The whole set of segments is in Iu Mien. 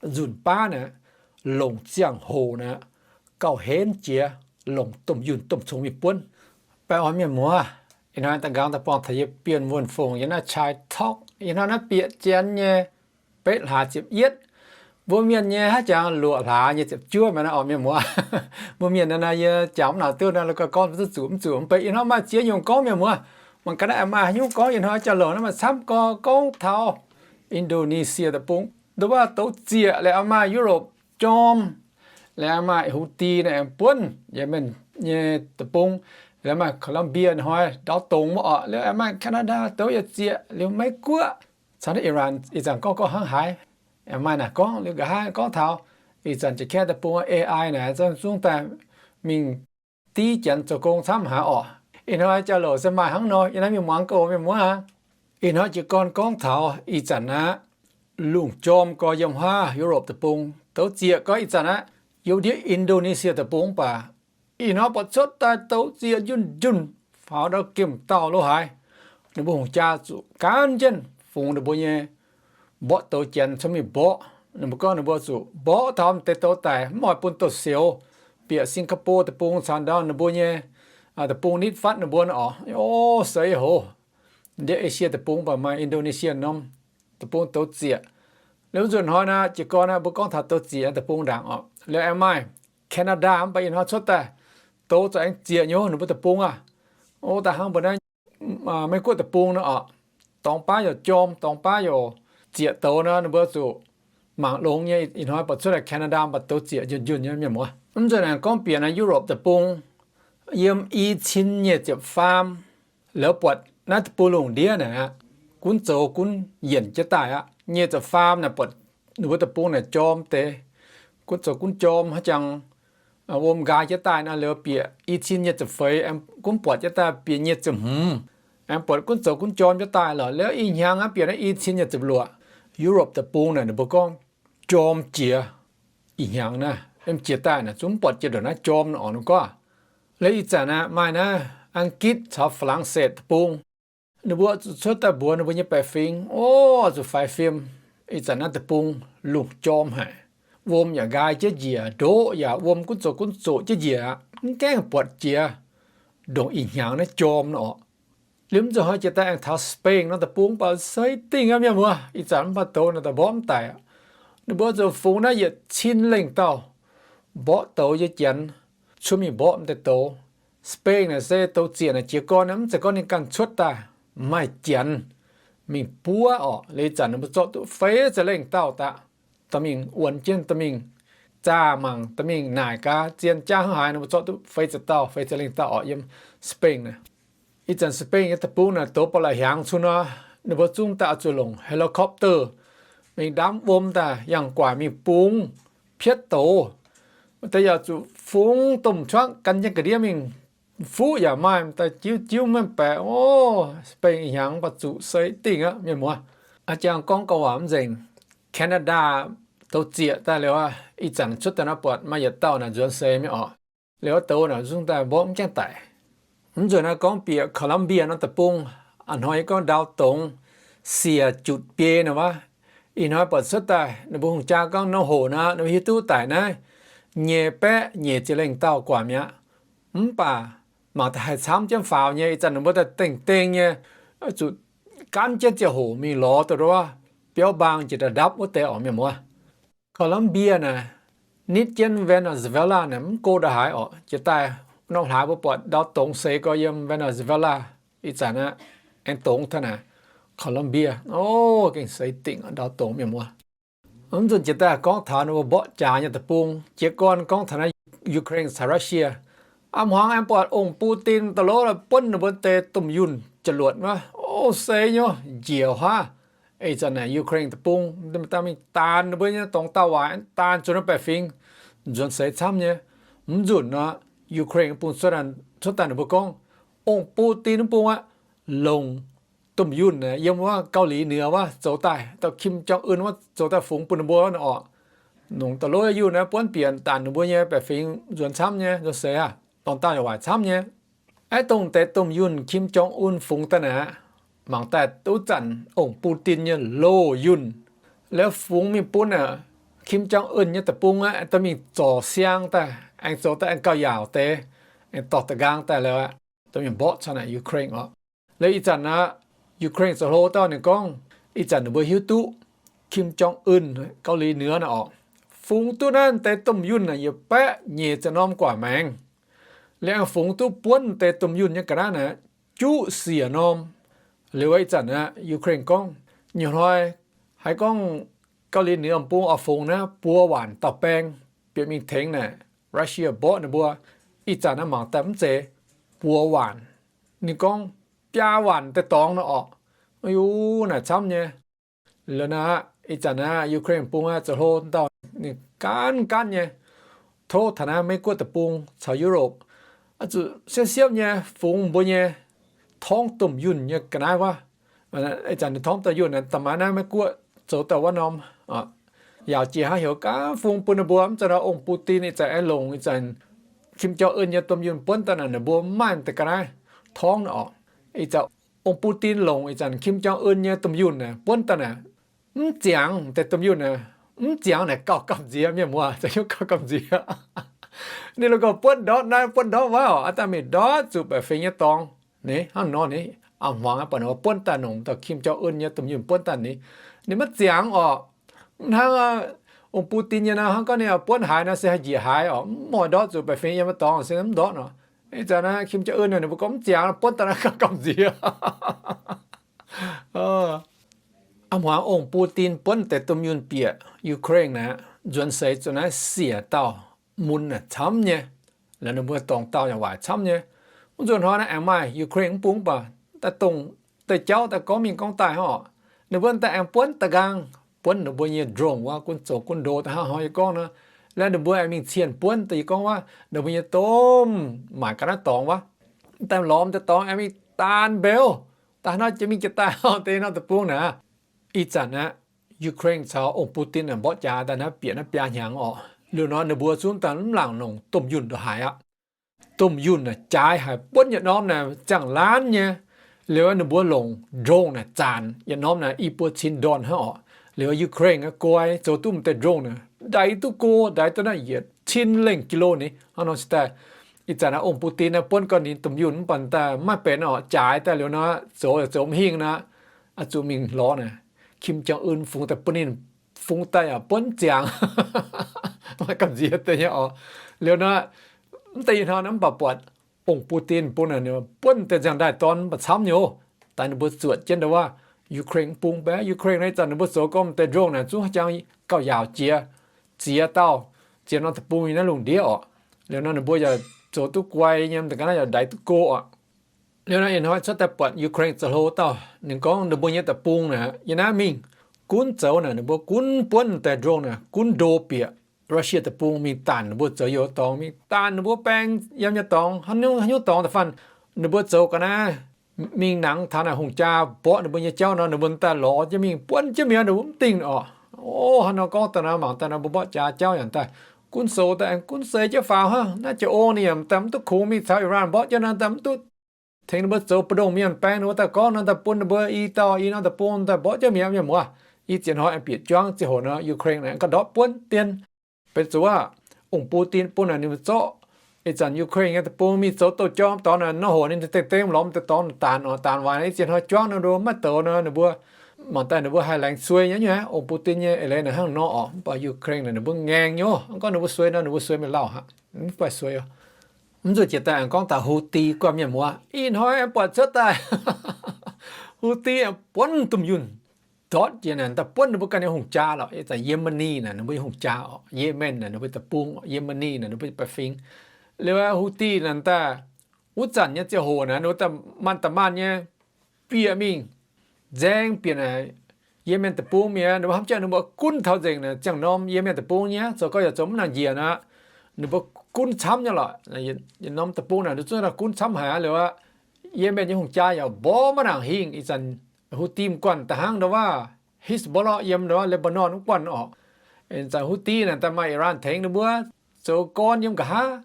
nzunc baav naaic, longc ziangh hoc naaic, gauh henv jiex, longc domh yunh domh congx mingh buonv. Baengh orn mienh muoz, ih hnoi da'nqaang da'buangh taux yie Bienh Wuonh Fongc yiem naaiv Chai Talk, ih hnoi naaiv bieqc Janx nyei betv hlaax ziepc yietv. Mbuo mienh nyei haaix jangx luoqc hlaax nyei ziepc juov mi'aqv orqc mienh muoz. Mbuo mienh naaiv yie jangx mv nangc duqv naaiv, la'guaih gorngv duqv zuqc mv zuqc mv bei. Ih hnoi maaih ziex nyungc gorngv mienh muoz. Mangc gaax naaiv aengx maaih haaix nyungc gorngv, ih hnoi jauv-louc naaiv maaih camv gorngv, gorngv taux Indonesia deic-bung, nduov waac douz zieqc, liuz aengx maaih Europe jorm, liuz aengx maaih Houthi naaiv aengx buonv yie mienh nyei deic-bung, liuz maaih Colombia hnoi ndau dongz mv orqc, liuz aengx maaih Canada douz yaac zieqc, liuz Meiv Guoqv caux naaiv Iran ih zanc gorngv gorngv hnangv haaix. Aengx maaih naaic gorngv liuz nqa'haav gorngv taux ih zanc jiex kaeqv deic-bung A I naaic zungv daaih mingh div Janx zoux gong camv haic orqc. Ih hnoi jauv-louc se maaih hnangv nor, yie naaiv mienh muangx ga'oc mienh muoz aac. Ih hnoi jiez gorn gorngv taux ih zanc aqv, lungh jorm gorx yiem huaav Europe deic-bung douz zieqc gorx ih zanc aqv, yiem ndiev Indonesia deic-bung mv baac ih hnoi buatc cuotv daaih douz zieqc njunh njunh, faaux ndau gemh dauh lo haaix. Ninh mbuo hungh jaa zuqc gaanv jienv fungx ninh mbuo nyei mborqv douz Janx cuotv mingh mborqv. Ninh mbuo gorngv ninh mbuo zuqc mborqv taux m'deix douz daic, mv oix bun douz-sioux. Bieqc Singapore deic-bung caux ndau ninh mbuo nyei deic-bung nitv fatv ninh mbuo nor orqc. O, seix hoz. Ndiev Asia deic-bung baac maaih Indonesia norm deic-bung douz zieqc. Liuz nzunc hnoi naaiv jiez gorn naaiv mbuo gorngv taux douz zieqc deic-bung ndaangc orqc. Liuz aengx maaih Canada mv baac ih hnoi cuotv daaih douz za'gengh zieqc nyei ninh mbuo deic-bung aqv. O, daaih hnangv mbuo naaiv Meiv Guoqv deic-bung nor orqc, dorngx baav youc jorm, dorngx baav youc zieqc douz nor, ninh mbuo zuqc mangc longx nyei. Ih hnoi buatc cuotv daaih Canada mv baac douz zieqc njunh njunh nyei mienh muoz. Mv nzunc aengx gorngv bieqc naaiv Europe deic-bung, yiem i cin nyic ziepc faam, la'buatc naaiv deic-bung lungh ndiev naaic aqv, gunv zoux gunv yienc jienv daaih aqv. Nyic ziepc faam naaic buatc ninh mbuo deic-bung naaic jorm deix, gunv zoux gunv jorm haaix jangx, wuom nqaai jienv daaih nor. Liuz bieqc i cin nyic ziepc feix aengx gunv buatc jienv daaih bieqc nyic ziepc hmz, aengx buatc gunv zoux gunv jorm jienv daaih lorqc. Liuz ih hnyangx aqv, bieqc naaiv i cin nyic ziepc luoqc, Europe deic-bung naaic ninh mbuo gorngv jorm jiex. Ih hnyangx naaiv yiem jiex daaih naaic zungv mv buatc jiex ndongc naaiv jorm nor orqc, ninh gorngv. Liuz ih zanc aqv, maaih naaiv Ang^gitv caux Faa^lang^setv deic-bung, ninh mbuo zuqc cuotv daaih mbuox ninh mbuo nyei baeqc fingx, o, zuqc faix fim. Ih zanc naaiv deic-bung lungh jorm haic, wuom yaac nqaai jienv njiec, ndoqv yaac wuom gunv zoqc gunv zoqc jienv njiec aqv, mv gaengh buatc jiex ndongc ih hnyangx naaiv jorm nor orqc. Liuz mv nzunc hnoi jiex daaih aengx taux Spain nor deic-bung baac seix dingh aqv mienh muoz. Ih zanc mv baac douz naaic daaih mborqv mv daic aqv. Ninh mbuo zuqc fungx naaiv yietc cin lengh dauh mborqv douz nyei Janx cuotv mingh mborqv m'deix douz. Spain naaic se douz zieqc naaic jiez gorn mv zeiz gorngv ninh ganh cuotv daaih, maaih Janx mingh buov orqc. Liuz ih zanc ninh mbuo zorqv duqv feix ziepc lengh dauh daaih, dorh mingh wuonx jienv, dorh mingh zaah mangc, dorh mingh naaic gaax zien jaav hnangv haaix. Ninh mbuo zorqv duqv feix ziepc dauh, feix ziepc lengh dauh orqc yiem Spain naaic. Ih zanc Spain nyei deic-bung naaic douz ba'laqc hiaangx cun nor, ninh mbuo zungv daaih oix zuqc longc helicopter mingh ndamv wuom daaih yangh guaic mingh bungx pietv douz. Deix yaac zuqc fungx domh qaqv gan jienv ga'ndiev mingh. Fuqv yaac maaih daaih jiuv jiuv maiv baeqc. O, Spain ih hnyangx baac zuqc seix dingh aqv mienh muoz. A'jang gorngv gauh waac mv nzengc, Canada douz zieqc daaih liuz, ih zanc cuotv daaih nor buatc maaih yietc dauh naaic nzuonx seix mingh orqc. Liuz douz naaic zungv daaih mborqv mv gaengh daic. Mv nzunc naaiv gorngv bieqc Colombia nor deic-bung, a'hnoi yie gorngv ndau dongz siec jutc biei nor wuov. Ih hnoi buatc cuotv daaih ninh mbuo hungh jaa gorngv nor hoc nor, ninh mbuo hiuv duqv daic naaiv nyei baeqv nyeic ziepc lengh dauh guaax mi'aqv. Mv baac mangc daaih haih camv jienv faaux nyei. Ih zanc ninh mbuo daaih dengh dengh nyei, zuqc gaanv jienv ziangh hoc mingh lorz dongh wuov biauv mbaang jiex ndapv wuov deix orqc mienh muoz. Colombia naaic nitv jienv Venezuela naaic mv go ndongc haaix orqc. Jiex daaih norm hlaax mbuo buatc ndau dongz seix gorx yiem Venezuela. Ih zanc aqv, aengx dongz taux naaic Colombia, o, gengh seix dingc ndau dongz mienh muoz. Mv nzunc jiex daaih gorngv taux ninh mbuo mborqv jaax nyei deic-bung. Jiez gorn gorngv taux naaiv Ukraine caux Russia, a'hmuangx aengx buatc ong-Putin da'lov buonv ninh mbuo deix domh yunh ja'luotc wuov, o, seix nyei, njiec huaav. Ih zanc naaic Ukraine deic-bung daaih mingh daanx ninh mbuo nyei dorngx dauh waaic, daanx zuqc naaiv baeqc fingx, nzuonx seix camv nyei. Mv nzunc nor, Ukraine bung cuotv daaih ninh mbuo gorngv, ong-Putin wuov bung aqv, longc domh yunh yiem wuov Gauh Liz Nioux wuov zoux daaih, dauh Kim Jong Un wuov zoux daaih fungx bun ninh mbuo nor orqc. Longc da'lov yunh naaiv buonv bieqc daanx ninh mbuo nyei baeqc fingx nzuonx camv nyei, nzuonx seix aqv, dorngx dauh yaac waaic camv nyei. Aav dongh deix domh yunh Kim Jong Un fungx daaih naaic, mangc daaih duqv zanc ong-Putin nyei loz-yunh, liuz fungx mingh bun aqv, Kim Jong Un nyei deic-bung aeqv, dorh mingh zorc siang daaih, aengx zoux daaih aengx gauh yaauc deix, aengx dorh da'nqaang daaih liuz aqv, dorh mingh mborqv caux naaic Ukraine oc. Liuz ih zanc aqv, Ukraine zoux hlo dauh ninh gorngv, ih zanc ninh mbuo hiuv duqv Kim Jong Un, Gaux Liuz Niouz naaic oc, fungx duqv naaiv deix domh yunh naaic yietc baeqv nyeic ziepc norm gu'nguaaic maengx. Liuz aengx fungx duqv buonv deix domh yunh nyei ga'naaiv naaic juqv siec norm. Liuz ih zanc aqv, Ukraine gorngv, nyungc hnoi haiz gorngv Gaux Liuz Niouz bung oix fungx naaiv buo waanc dauh baeng bieqc mingh tengx naaic Russia mborqv ninh mbuo. Ih zanc naaiv mangc daaih mv zeiz buo waanc, ninh gorngv biaa waanc deix dorngx nor oc. Aa, naaic camv nyei. Liuz naaiv aqv, ih zanc naaiv Ukraine bung aqv zoux hlo dauh ninh gaanv gaanv nyei tov taux naaiv Meiv Guoqv deic-bung caux Europe, zuqc siepv-siepv nyei fungx mbuo nyei torngv domh yunh nyei ga'naaiv wuov. Ih zanc ninh torngv domh yunh da'maaiz naaiv Meiv Guoqv zoux dauh wuov norm yaauc jiex hnangv heuc gaanv fungx bun ninh mbuo. Mv zeiz nor ong Putin ih zanc aengx longc ih zanc Kim Jong Un nyei domh yunh buonv daaih naaic ninh mbuo mv maaih deix ga'naaiv torngv nor oc. Ih zanc ong Putin longc ih zanc Kim Jong Un nyei domh yunh naaic buonv daaih naaic, mv ziangx deix domh yunh naaic, mv ziangx naaic gauh gamh nziex, mienh muoz, ziouc hiuv gauh gamh nziex. Ninh la'gorh buonv ndortv naaiv buonv ndortv wuov oc, aav dangh mingh ndortv zuqc baeqc fingx nyei dorngx. Ni hnangv nor ni, a'hmuangx buatc ninh buonv daaih longc dauh Kim Jong Un nyei domh yunh buonv daaih ni, ninh maiv ziangx oc. Hnangv ong Putin nyei naaiv hnangv gorngv ninh buonv haaix nor se haih njiec haaix oc, mv oix ndortv zuqc baeqc fingx yiem nyei dorngx se mv ndortv nor. Ih zanc naaiv Kim Jong Un naaic ninh mbuo gorngv mv ziangx, buonv daaih naaiv gauh gamh nziex. A'hmuangx ong Putin buonv deix domh yunh bieqc Ukraine naaic, nzuonx seix zuqc naaiv siec dauh mun naaic camv nyei. Liuz ninh mbuo dorngx dauh yaac waaic camv nyei. Mv nzuonx hnoi naaiv aengx maaih Ukraine mv bung mv baac daaih dongh deix jauv daaih gorngv mingh gorngv daaih hnangv oc. Ninh mbuo daaih aengx buonv da'nqaang, buonv ninh mbuo nyei drone wuov, gunv zoux gunv ndo daaih hnangv haaix yie gorngv nor. Liuz ninh mbuo aengx mingh cienh buonv daaih yie gorngv wuov, ninh mbuo nyei domh maaic ga'naaiv dorngx wuov, daaih lorz deix dorngx aengx mingh daanh mbeux daaih hnangv nor jiex mingh jiex daaih deix norm deic-bung naaic. Ih zanc aqv, Ukraine caux ong Putin naaic mborqv jaax daaih naaiv bieqc naaiv biaa hnyangx oc. Liuz nor ninh mbuo zungv daaih mv laangc longc domh yunh ndongc haaix aqv. Domh yunh naaic jaaix haic, buonv yietc norm naaic ziangh laanv nyei. Liuz ninh mbuo longc drone naaic zaanc yietc norm naaic i buo cin ndorn hnangv oc. Liuz Ukraine guai zoux duqv m'deix drone naaic ndaix duqv go, ndaix duqv naaiv yietc cin lengh kilo ni hnangv nor se daaih. Ih zanc naaiv ong Putin naaiv buonv gau ninh domh yunh mv baac daaih maiv benx oc, jaaix daaih liuz nor zoux zoux mv hingh nor, zuqc mingh lorz naaic Kim Jong Un fungx daaih bun ninh, fungx daaih yaac buonv ziangx, maiv gamh nziex deix nyei oc. Liuz nor, mv deix ih hnoi mv baac buatc ong Putin bung naaic buonv deix nziang ndaaih dorn mv baac camv nyei oc. Daaih ninh mbuo zuotc jienv ndau wuov Ukraine mv bung baeqc, Ukraine naaiv zanc ninh mbuo zoux gorngv m'deix drone naaic zungv jang gauh yaauc jiex, ziex dauh, ziex norm deic-bung nyei naaiv lungh ndiev oc. Liuz nor ninh mbuo yaac zoux duqv guai nyei, m'deix ga'naaiv yaac ndaix duqv go oc. Liuz nor ih hnoi cuotv daaih buatc Ukraine zoux hlo dauh ninh gorngv ninh mbuo nyei deic-bung naaic yiem naaiv mingh gunv zoux naaic, ninh mbuo gunv buonv m'deix drone naaic gunv ndo bieqc Russia deic-bung mingh daanh ninh mbuo zoux youz dorngx, mingh daanh ninh mbuo baeng yiem nyei dorngx, haaix nyungc dorngx da'faanh ninh mbuo zoux ga'naaiv mingh nangx taux naaic hungh jaa mborqv ninh mbuo nyei jauv nor, ninh mbuo daaih lorz jienv mingh buonv jienv mi'aqv, ninh mbuo mv dingh oc. O, hnangv nor gorngv daaih nor mangc daaih nor mbuo mborqv jaax jauv yaac daaih gunv sou daaih aengx gunv seix jienv faaux hnangv. Naaiv jiex ong ninh yaac daaih mv duqv kungx mingh caux Iran mborqv jienv nor, daaih mv duqv tengx ninh mbuo zoux mbu'ndongx mienh baeng ninh mbuo daaih gorngv nor, daaih bun ninh mbuo i dauh i norm deic-bung daaih mborqv jienv mi'aqv, mienh muoz. Ih ziex hnoi aengx bieqc juangv ziangh hoc nor Ukraine aengx ga'ndortv buonv dien. Benx zuqc aav, ong Putin bun naaic ninh mbuo zorqv ih zanc Ukraine nyei deic-bung mingh zoux douz-jorm dorngx naaic, nor hoc ninh dengh dengh lorz m'deix dorngx daanx oc, daanx waaic ih ziex hnoi juangv nor ninh mbuo maiv douz nor ninh mbuo mangc daaih ninh mbuo haih laengz suei nyei. Ong Putin nyei eix leiz naaic hnangv nor oc, mv baac Ukraine naaic ninh mbuo ngaengc nyei. Gorngv ninh mbuo suei nor ninh mbuo suei mingh lauh aqv, mv baac suei. Mv zuqc jiex daaih aengx gorngv taux Houthi guanh mienh muoz. Ih hnoi aengx buatc cuotv daaih Houthi aengx buonv domh yunh ndortv jiex naaic daaih buonv ninh mbuo ganh nyei hungh jaa lorqc. Ih zanc Yemeni naaic ninh mbuo nyei hungh jaa oc, Yemen naaic ninh mbuo deic-bung, Yemeni naaic ninh mbuo nyei baeqc fingx. Liuz Houthi naaic daaih wuov zanc nyei ziangh hoc naaic ninh mbuo daaih maanh daaih maanh nyei bieqc mingh nzaeng bieqc naaic Yemen deic-bung mi'aqv. Ninh mbuo hnamv jangx ninh mbuo gunv taux nzengc naaic ziangh norm Yemen deic-bung nyei, zoux gau yaac zoux mv nangc njiec aqv. Ninh mbuo gunv camv nyei lorqc. Yietc norm deic-bung naaic ninh zungv gunv camv haic aqv. Liuz aqv, Yemen nyei hungh jaa yaac mborqv maiv nangc hingh. Ih zanc Houthi m'guanh da'hnangv ndau wuov Hezbollah yiem ndau wuov Lebanon wuov guanh oc. Ih zanc Houthi naaic daaih maaih Iran tengx ninh mbuo zoux gorn yiem nqa'haav.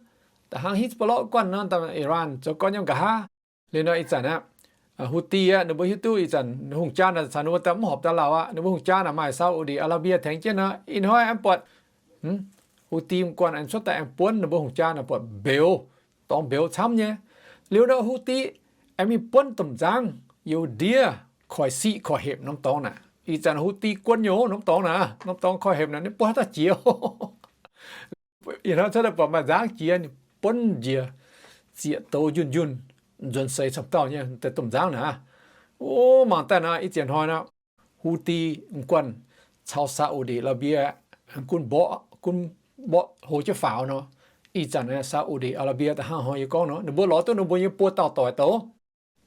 Da'hnangv Hezbollah guanh nor, daaih Iran zoux gorn yiem nqa'haav. Liuz nor ih zanc aqv, Houthi aqv, ninh mbuo hiuv duqv ih zanc hungh jaa naaic caux ninh mbuo daaih mv horpc daaih lauh aqv. Ninh mbuo hungh jaa naaic maaih Saudi Arabia tengx jienv nor, ih hnoi aengx buatc Houthi mv guanh aengx cuotv daaih aengx buonv ninh mbuo hungh jaa naaic buatc mbeux, dorngx mbeux camv nyei. Liuz nor Houthi aengx mingh buonv domh nzangv, youh ndiev koiv-siqv koiv-hepc norm dorngx naaic. Ih zanc Houthi guon nyei norm dorngx naaic, norm dorngx koiv-hepc naaic ninh buonv haaix dauh jiex. Ih hnoi cuotv daaih buatc maaih nzangv jiex, ninh buonv njiec zieqc douz njunh njunh, nzuonx seix camv dauh nyei deix domh nzangv naaic. O, mangc daaih naaic, ih zanc hnoi naaic, Houthi mv guanh caux Saudi Arabia gunv mborqv, gunv mborqv hlo jienv faaux nor. Ih zanc Saudi Arabia da'hnangv hnoi yie gorngv nor, ninh mbuo lorz duqv ninh mbuo nyei buo dauh doic douz.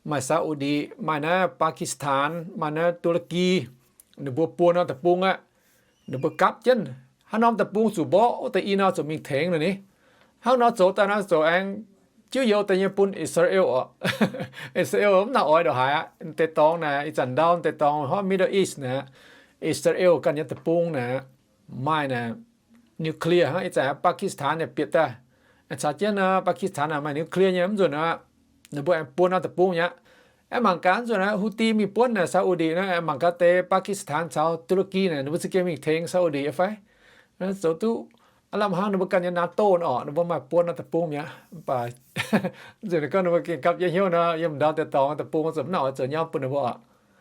Maaih Saudi, maaih naaiv Pakistan, maaih naaiv Turkey, ninh mbuo buo norm deic-bung aqv. Ninh mbuo gapv jienv, haaix norm deic-bung zuqc mborqv wuov deix i nor zuqc mingh tengx nor ni. Hnangv nor zoux daaih nor zoux aengx jiuv youz daaih nyei bun Israel oc. Israel mv nangc oix ndongc haaix aqv. Deix dorngx naaic, ih zanc ndau deix dorngx hopv Middle East naaic, Israel ganh nyei deic-bung naaic, maaih naaic nuclear hnangv. Ih zanc Pakistan naaic bieqc daaih, caux jienv nor Pakistan naaic maaih nuclear nyei mv nzunc aqv. Ninh mbuo aengx buo norm deic-bung nyei aqv. Aengx mangc gaax nzunc naaic Houthi mingh buonv naaic Saudi naaic, aengx mangc gaax deix Pakistan caux Turkey naaic, ninh mbuo za'gengh mingh tengx Saudi fai? Zoux duqv aav lamh hnangv ninh mbuo ganh nyei NATO oc, ninh mbuo maaih buo norm deic-bung mi'aqv. Mv baac nzunc ninh gorngv ninh mbuo gengh gapv jienv hnyouv nor, yiem ndau deix dorngx deic-bung zuqc mv nangc oix zoux nyauv bun ninh mbuo oc.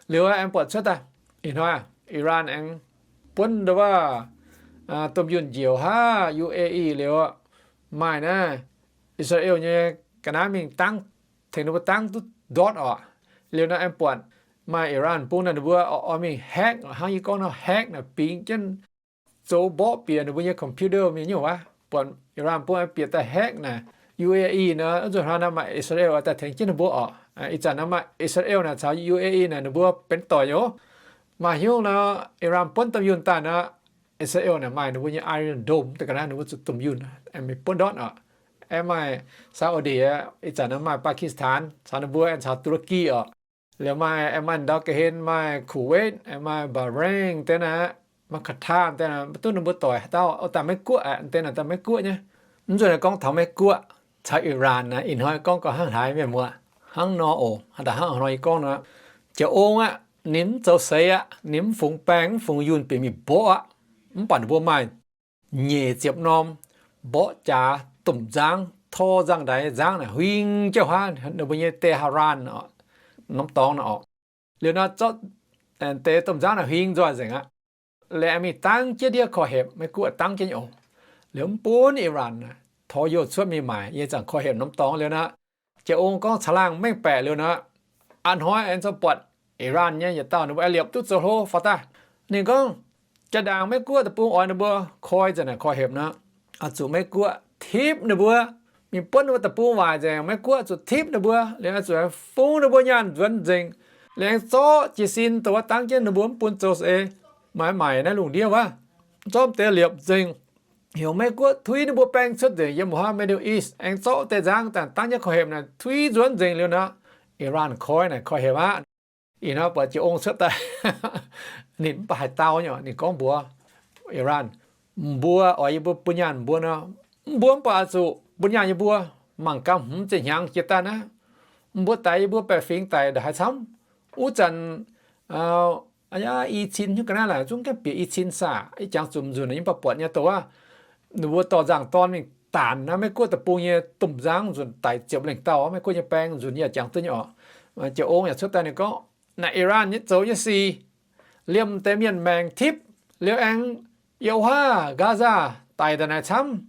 Liuz aengx buatc cuotv daaih, ih hnoi Iran aengx buonv ndau wuov domh yunh njoux haav U A E liuz, maaih naaiv Israel nyei ga'naaiv mingh dangv, tengx ninh mbuo dangv duqv ndortv oc. Liuz nor aengx buatc maaih Iran bung naaic ninh mbuo oix mingh hack, hnangv yie gorngv nor hack naaic bingx jienv zoux mborqv bieqc ninh mbuo nyei computer mingh nyungc wuov. Buatc Iran bung aengx bieqc daaih hack naaic U A E nor, nzunc hnoi naaiv maaih Israel daaih tengx jienv ninh mbuo oc. Ih zanc naaiv maaih Israel naaic caux U A E naaic ninh mbuo benx doic nyei oc. Maaih hnyouv nor Iran buonv domh yunh daaih nor, Israel naaic maaih ninh mbuo nyei Iron Dome deix ga'naaiv, ninh mbuo zuqc domh yunh aengx mingh buonv ndortv oc. Aengx maaih Saudi, ih zanc naaiv maaih Pakistan caux ninh mbuo, aengx caux Turkey oc. Liuz maaih, aengx maaih ndau ga'hlen maaih Kuwait, aengx maaih Bahrain deix naaic, maaih Qatar deix naaic, duqv ninh mbuo doic haaix dauh, o, daaih Meiv Guoqv aqv, deix naaic daaih Meiv Guoqv nyei. Mv nzunc naaiv gorngv taux Meiv Guoqv caux Iran naaic, ih hnoi gorngv gauh hnangv haaix mienh muoz, hnangv nor oc, hnangv daaih hnangv hnoi yie gorngv nor, Jiex Ong aqv, ninh mv zoux seix aqv, ninh mv fungx baeng mv fungx yunh bieqc mingh mborqv aqv. Mv baac ninh mbuo maaih nyeic ziepc norm mborqv jaax domh nzangv, tor nzangv-ndaix nzangv naaic huing jienv huaav ninh mbuo nyei Tehran norm dorngx naaic oc. Liuz nor zorqv deix domh nzangv naaic huing nzoih nzengc aqv. Liuz aengx mingh dangv jienv ndiev korv-hepc, Meiv Guoqv dangv jienv oc. Liuz mv bun Iran naaic tor youh cuotv mingh maaic yie zanc korv-hepc norm dorngx liuz nor, Jiex Ong gorngv caangh laangh mengh baeqc liuz nor, a'hnoi aengx zorqv buatc Iran nyei yietc dauh ninh mbuo aengx liepc duqv zoux hlo faaux daaih. Ninh gorngv, jaa-ndaangc Meiv Guoqv deic-bung oix ninh mbuo koi nzengc naaic korv-hepc nor, oix zuqc Meiv Guoqv tipv ninh mbuo, mingh buonv ninh mbuo deic-bung waaic nzengc. Meiv Guoqv zuqc tipv ninh mbuo, liuz zuqc fungx ninh mbuo nyaanh nzuonx nzengc, liuz aengx zorqv jiez sin dongh wuov dangv jienv ninh mbuo mv bun zoux seix, maaiz maaic naaiv lungh ndiev wuov, zorqv deix liepc nzengc. Heuc Meiv Guoqv tuix ninh mbuo baeng cuotv nzengc yiem wuov Middle East, aengx zorqv deix nzangv daaih dangv jienv korv-hepc naaic tuix nzuonx nzengc liuz nor, Iran koi naaic korv-hepc aqv. Ih hnoi buatc Jiex Ong cuotv daaih, ninh mv baac haaix dauh nyei, ninh gorngv mbuox Iran, mbuo oix yie mbuo bun nyaanh mbuo nor, mbuo mv baac zuqc bun nyaanh yie mbuo. Mangc gaax hmz ziepc hnyangx jiex daaih naaiv, mbuo daix yie mbuo baeqc fingx daic ndongc haaix camv. Wuov zanc i cin nyungc ga'naaiv laaic zungv gaengh bieqc i cin saah, ih jangx zunc nzunc yie mv baac buatc nyei douc aav. Ninh mbuo dorh nzangc-dorn mingh daanc naaiv Meiv Guoqv deic-bung nyei domh nzangv nzunc daic ziepc lengh dauh, Meiv Guoqv nyei baeng nzunc yie yaac jangx duqv nyei oc. Jiex Ong yaac cuotv daaih ninh gorngv, naaiv Iran nyei zoux nyei sic, liemh deix mienh maengc tipv, liuz aengx youh haav Gaza daic daaih naaic camv.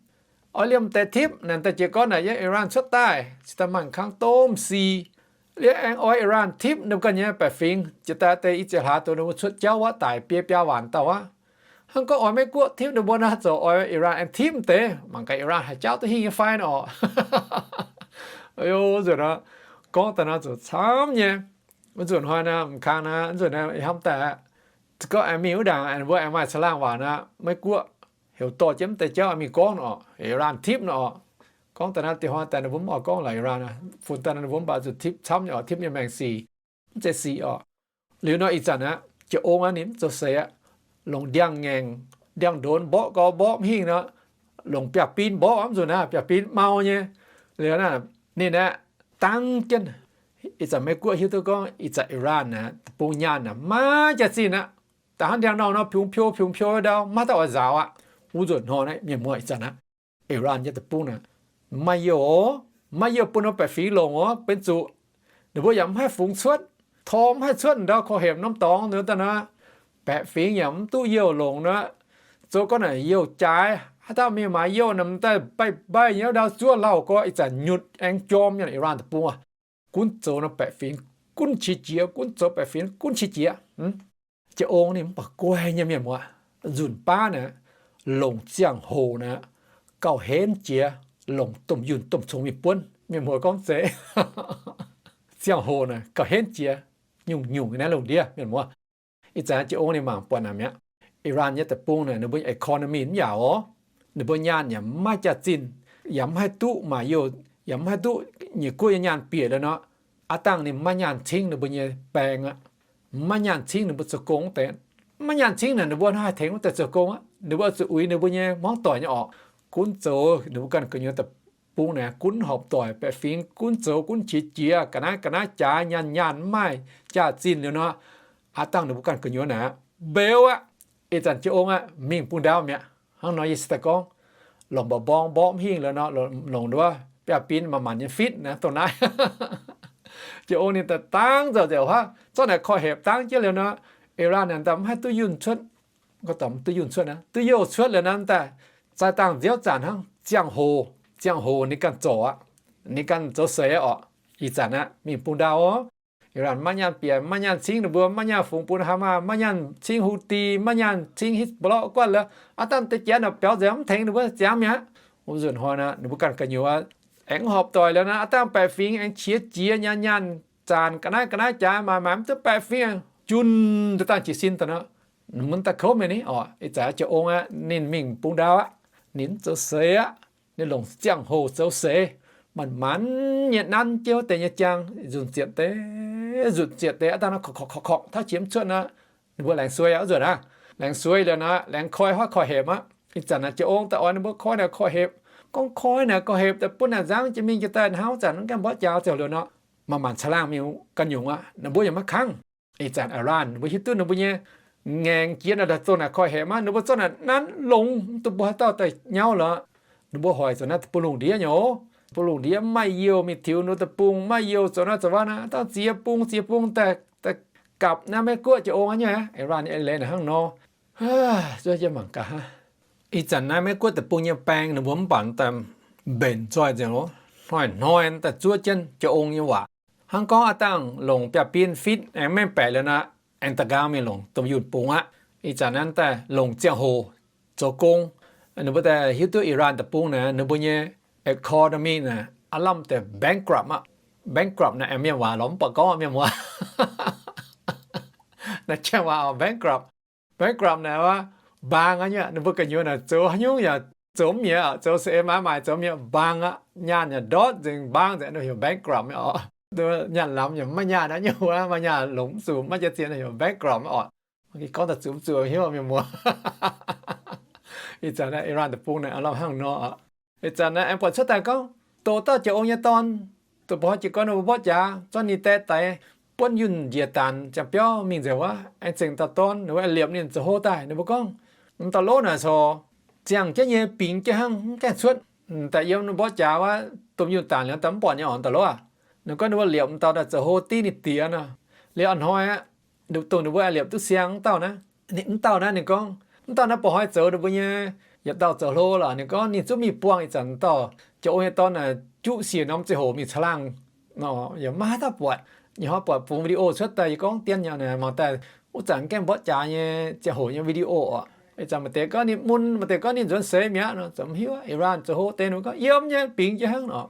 Oix liemh deix tipv naaic daaih jiez gorn naaic yiem Iran cuotv daaih, cingx daaih mangc kangv domh sic. Liuz aengx oix Iran tipv ninh mbuo ganh nyei baeqc fingx, jiex daaih deix i ziex hlaax doz ninh mbuo cuotv jauv wuov daic biei biaa waanc dauh aqv. Hnangv gorngv oix Meiv Guoqv tipv ninh mbuo naaiv, zoux oix Iran aengx tipv deix, mangc gaax Iran haih jaauv duqv hingh nyei fai nor. Aa, nzunc gorngv daaih nor zuqc camv nyei. Wuov nzunc hnoi naaiv m'kang naaiv, nzunc naaiv ih hnamv daaih aqv. Gorngv aengx mingh wuov ndaangc aengx mbuo aengx maaih caangh laangh waac naaiv, Meiv Guoqv heuc dorh jienv mv deix jauv aengx mingh gorngv nor, Iran tipv nor. Gorngv daaih naaiv dieh hnoi daaih ninh mbuo mv oix gorngv lorqc, Iran funx daaih ninh mbuo mv baac zuqc tipv camv nyei oc, tipv nyei maengc sic, mv zeiz sic oc. Liuz nor ih zanc aqv, Jiex Ong aqv ninh mv zoux seix aqv, longc ndiangx-ngaengc ndiangx-ndonx mborqv gau mborqv mv hingh nor, longc biaav-bin mborqv mv nzunc naaiv, biaav-bin mau nyei. Liuz naaiv ninh aeqv, dangv jienv Ih zanc Meiv-Guoqv hiuv duqv gorngv ih zanc Iran naaic deic-bung nyaanh naaic maiv jaax-zinh aqv. Da'hnangv ndiangx-normh nor, piungx piou piungx piou ndau, maiv dauh oix nzaaux aqv. Wuov nzunc hnoi naaiv mienh muoz, ih zanc naaiv Iran nyei deic-bung naaic maiv youh oc, maiv youh bun norm baeqc fingx longc oc, benx zuqc ninh mbuo yaac mv haih fungx cuotv, tor mv haih cuotv ndau korv-hemx norm dorngx nor daaih naaic, baeqc fingx yaac mv duqv youh longc nor. Zoux gorngv naaic youh jaaix, haaix dauh mingh maaiz youh naaic, m'daaih baih mbaih nyei ndau zuov lauh gorx, ih zanc nyutc aengx jorm nyei Iran deic-bung aqv. Gunv zoux nor baeqc fingx gunv qiex jiez, gunv zoux baeqc fingx gunv qiex jiez. Jiex ong ninh mv baac guai nyei mienh muoz, nzunc baav naaic, longc ziangh hoc naaic, gauh henv jiex, longc domh yunh domh congx mingh buonv. Mienh muoz gorngv zeiz, ziangh hoc naaic gauh henv jiex, nyungc-nyungc naaiv lungh ndiev mienh muoz. Ih zanc jiex ong ninh mangc buatc naaic mi'aqv. Iran nyei deic-bung naaic ninh mbuo economy mv yaauc oc. Ninh mbuo nyaanh yaac maiv jaax-zinh, yaac mv haih duqv maaic youh, yaac mv haih duqv nyiec guoqv nyei nyaanh bieqc liuz nor, aav dangh ninh maiv nyaanh cingv ninh mbuo nyei baeng aqv. Maiv nyaanh cingv ninh mbuo zoux gong wuov deix. Maiv nyaanh cingv naaic ninh mbuo hnangv haih tengx wuov deix zoux gong aqv. Ninh mbuo zuqc uix ninh mbuo nyei hmuangv doic nyei orqc. Gunv zoux ninh mbuo ganh gu'nyuoz deic-bung naaic, gunv horpc doic, baeqc fingx gunv zoux gunv qiex jiez, ga'naaiv ga'naaiv jaaix, nyaanh nyaanh mv maaih jaax-zinh liuz nor, aav dangh ninh mbuo ganh gu'nyuoz naaic mbeux aqv. Ih zanc jiex ong aqv, mingh bung ndau mi'aqv. Hnangv nor yie se daaih gorngv, longc mba'mbong mborqv mv hingh liuz nor, longc nduov biaav-bin manc-manc nyei fitv naaic dongh naaiv. Jiex ong ninh daaih dangv nzauc nzauc huaav, zorqv naaic korv-hepc dangv jienv liuz nor, Iran naaic daaih mv haih duqv yunh cuotv, duqv yunh cuotv, duqv youh cuotv liuz nor daaih, zaaih dangh nziouv zanc hnangv ziangh hoc, ziangh hoc ninh ganh zorc aqv, ninh ganh zoux seix aqv orqc. Ih zanc aqv, mingh bung ndau oc. Iran maiv nyaanh bieqc, maiv nyaanh cingv ninh mbuo, maiv nyaanh fungx bun Hamas, maiv nyaanh cingv Houthi, maiv nyaanh cingv Hezbollah guanh lorqc. Aav dangh deix janx naaic biaux nzengc mv tengx ninh mbuo ziangx mi'aqv. Wuov nzunc hnoi naaic ninh mbuo ganh gu'nyuoz aengx horpc doic liuz naaic, aav dangh baeqc fingx aengx qiex jiez, nyaanh nyaanh zanc, ga'naaiv ga'naaiv jaaix, maaic maaic mv duqv baeqc fingx, junh daaih dangh jiez sin daaih nor, mv daaih kouv mienh ni orqc. Ih zanc jiex ong aqv, ninh mingh bung ndau aqv. Ninh mv zoux seix aqv. Ninh longc ziangh hoc zoux seix, manc-manc nyei nanv jienv wuov deix nyei jaang, nzunc ziepc deix, nzunc ziepc deix aav dangh nor korqc korqc korqc korqc tauv qiex mv cuotv nor, ninh mbuo laengz suei aqv. Wuov nzunc aqv, laengz suei liuz nor, laengz koi huaav korv-hepc aqv. Ih zanc naaic jiex ong daaih oix ninh mbuo koi naaic korv-hepc. Gorngv koi naaic korv-hepc daaih bun naaic nzangv jiex mingh jiex daaih hnangv wuov zanc mv gaengh mborqv jaax ziouc liuz nor, manc-manc caangh laangh mingh ganh nyungc aqv, ninh mbuo yaac maiv kangv. Ih zanc Iran ninh mbuo hiuv duqv ninh mbuo nyei ngaengc jiex naaic daaih zoux naaic korv-hepc aqv, ninh mbuo zorqv naaic nanv longx, mv duqv mbuo haaix dauh daaih nyauv lorqc. Ninh mbuo hoic zoux naaiv deic-bung lungh ndiev nyei oc. Deic-bung lungh ndiev mv maaih youh mingh tiux ninh mbuo deic-bung, mv maaih youh zoux naaiv zoux wuov naaiv, dangh ziex bung ziex bung daaih, daaih gapv naaiv Meiv-Guoqv jiex ong aqv nyei, Iran eix leiz naaic hnangv nor. Zuov jienv mangc gaax hnangv. Ih zanc naaiv Meiv-Guoqv deic-bung nyei baeng ninh mbuo mv baac daaih mbenc nzoih nzengc oc. Hnoi-hnoi daaih zuov jienv jiex ong nyei waac. Hnangv gorngv aav dangh longc biaav-bin fitv aengx maiv baeqc liuz nor, aengx da'nqaang mingh longc domh yunh bungx aqv. Ih zanc naaiv daaih longc ziangh hoc zoux gong. Ninh mbuo daaih hiuv duqv Iran deic-bung naaic, ninh mbuo nyei economy naaic aav lamh deix bankrupt aqv. Bankrupt naaic aengx mienh waac lorz mv baac gorngv mienh muoz. Naaiv janx waac oc, bankrupt. Bankrupt naaic wuov, mbaang aqv nyei. Ninh mbuo gu'nyuoz naaic zoux haaix nyungc yaac zoux mv mi'aqv, zoux saeng-eix maaiz maaic zoux mv mi'aqv, mbaang aqv. Nyaanh yaac ndortv nzengc, mbaang nzengc, heuc bankrupt mv oc. Nyaanh lamz yaac maiv nyaanh aqv nyei wuov, maaih nyaanh longc mv zuqc, maiv jaax-zinh, heuc bankrupt mv oc. Gorngv daaih zuqc mv zuqc hiuv mienh muoz. Ih zanc naaiv Iran deic-bung naaic aav lamh hnangv nor oc. Ih zanc naaiv aengx buatc cuotv daaih gorngv, doqc dauh jiex ong nyei dorn, doqc ba'hnoi jiez gorn ninh mbuo mborqv jaax, zorqv ninh daeh daix buonv yunh njiec daanx ziangh biauv mingh nzengc wuov, aengx zengc dauh dorn, ninh mbuo aengx liepc ninh zoux hlo daaih. Ninh mbuo gorngv, m'dauh lov naaic corc ziangh jienv nyei, bingx jienv hnangv, mv gaengh cuotv. Daaih yiem mborqv jaax wuov, domh yunh daanx liuz daaih mv buatc nyei oc, m'dauh lov aac. Ninh gorngv ninh mbuo liepc m'dauh daaih zoux hlo div ninh diex nor. Liuz a'hnoi aqv, dongh ninh mbuo aengx liepc duqv siang mv dauh naaiv. Mv dauh naaiv ninh gorngv, mv dauh naaiv ba'hnoi zoux ninh mbuo nyei, yietc dauh zoux hlo lorqc. Ninh gorngv ninh zungv mingh buangh ih zanc dauh jiex ong nyei dorn naaic juqv siec norm ziangh hoc mingh caangh laangh nor, yaac maiv haaix dauh buatc. Yie hnoi buatc bungx video cuotv daaih, yie gorngv dien nyei naaic, mangc daaih wuov zanc gaengh mborqv jaax nyei ziangh hoc nyei video oc. Ih zanc maaih deix gorngv ninh mun, maaih deix gorngv ninh nzuonx seix mi'aqv nor, zoux mv hiuv. Iran zoux hlo deix, ninh gorngv yiem nyei, bingx jienv hnangv nor.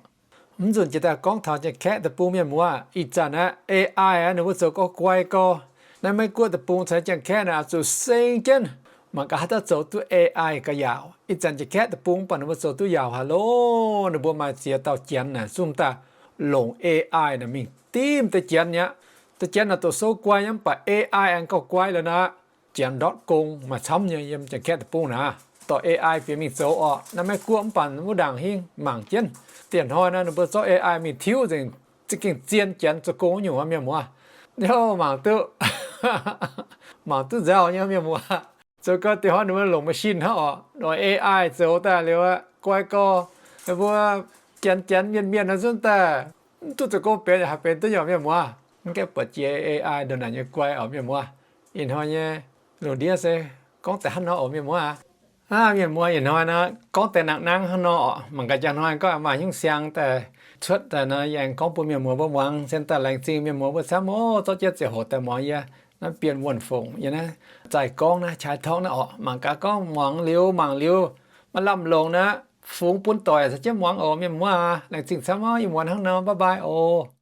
Mv nzunc jiex daaih gorngv taux Janx-Kaeqv deic-bung mienh muoz, ih zanc naaiv A I aqv, ninh mbuo zoux gorx guai gorx. Naaiv Meiv-Guoqv deic-bung caux Janx-Kaeqv naaiv oix zuqc seng jienv, mangc gaax haaix dauh zoux duqv A I ga'yaauc. Ih zanc Janx-Kaeqv deic-bung mv baac ninh mbuo zoux duqv yaauc haic loh. Ninh mbuo maaih ziex dauh Janx naaic zungv daaih longc A I naaic mingh dimv deix Janx nyei aqv. Deix Janx naaic doqc sou guai nyei mv baac A I aengx gauh guai liuz nor, Janx ndortv gong maaih camv nyei yiem Janx-Kaeqv deic-bung naaic. Dorh A I bieqc mingh zoux orqc. Naaiv Meiv-Guoqv mv baac wuov ndaangc hingv mangc jienv. Dieh hnoi naaiv ninh mbuo zorqv A I mingh tiuv nzengc, Za'gengh zien Janx zoux gong wuov nyungc mienh muoz. Yov, mangc duqv, mangc duqv nzauh nyei mienh muoz. Zoux gau deix hnoi ninh mbuo longc machine hnangv oc, longc A I zoux daaih liuz aqv, guai gau. Ninh mbuo Janx Janx mienh mienh nor zunv daaih mv duqv zoux gong benx, haih benx duqv nyei mienh muoz. Mv gaengh buatc jiex A I ndongc naaic nyei guai oc mienh muoz. Ih hnoi nyei lungh ndiev se gorngv deix hnangv nor oc mienh muoz aac. Aav, mienh muoz, ih hnoi nor gorngv deix nangc nangv hnangv nor oc. Mangc gaax jangx hnoi gorngv maaih hnyungv siang daaih cuotv daaih nor, yie aengx gorngv bun mienh muoz mbuo muangx. Cingx daaih laengz zingh mienh muoz mbuo camv oc, zorqv jienv ziangh hoc daaih muangx yie naaiv Bienh Wuonh Fongc yie naaiv zaaih gorngv naaiv Chai Talk naaiv oc. Mangc gaax gorngv muangx liuz mangc liuz maaih lamh longc naaiv, fungx bun doic caux jienv muangx oc mienh muoz aac. Laengz zingh camv oc, yie muonz hnangv nor, bye bye oc.